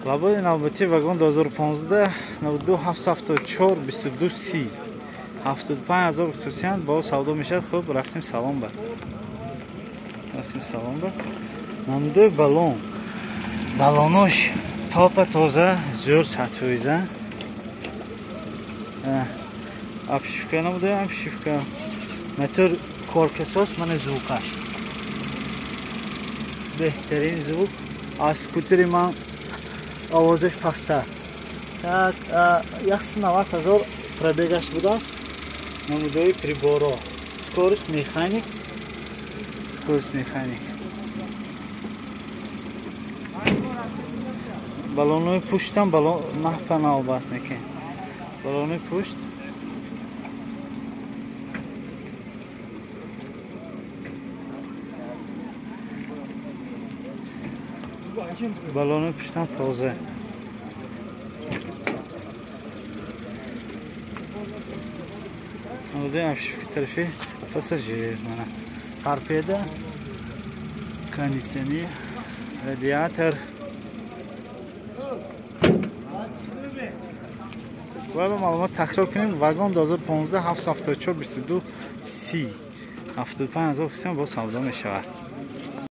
Лабои навбатӣ вагон 2015 92 774 22 30 75 ҳазор хусусиян бо савдо мешавад. Хуб, рафтем салом бар. Рафтем салом бар. Намудои баллон. Баллонош топа тоза, зӯр 100%. Обшивка намудои обшивка. Мотор коркасос, мана звукаш. Беҳтарин звук. Аз скутери ман овозаш пасттар. Так, 190 ҳазор пробегаш будааст. Намудои приборо. Скорость механик. Скорость механик. Баллонои пуштам баллон наҳпа навбаст неки. Баллонои пушт. Баллонои пуштам тоза. Намудои обшивки тарафи пассажир. Мана торпеда, кондитсионер, радиатор. Ва ба маълумот такрор кунем, вагон 2015 774 22 30 75 ҳазор хусусиян бо савдо мешавад.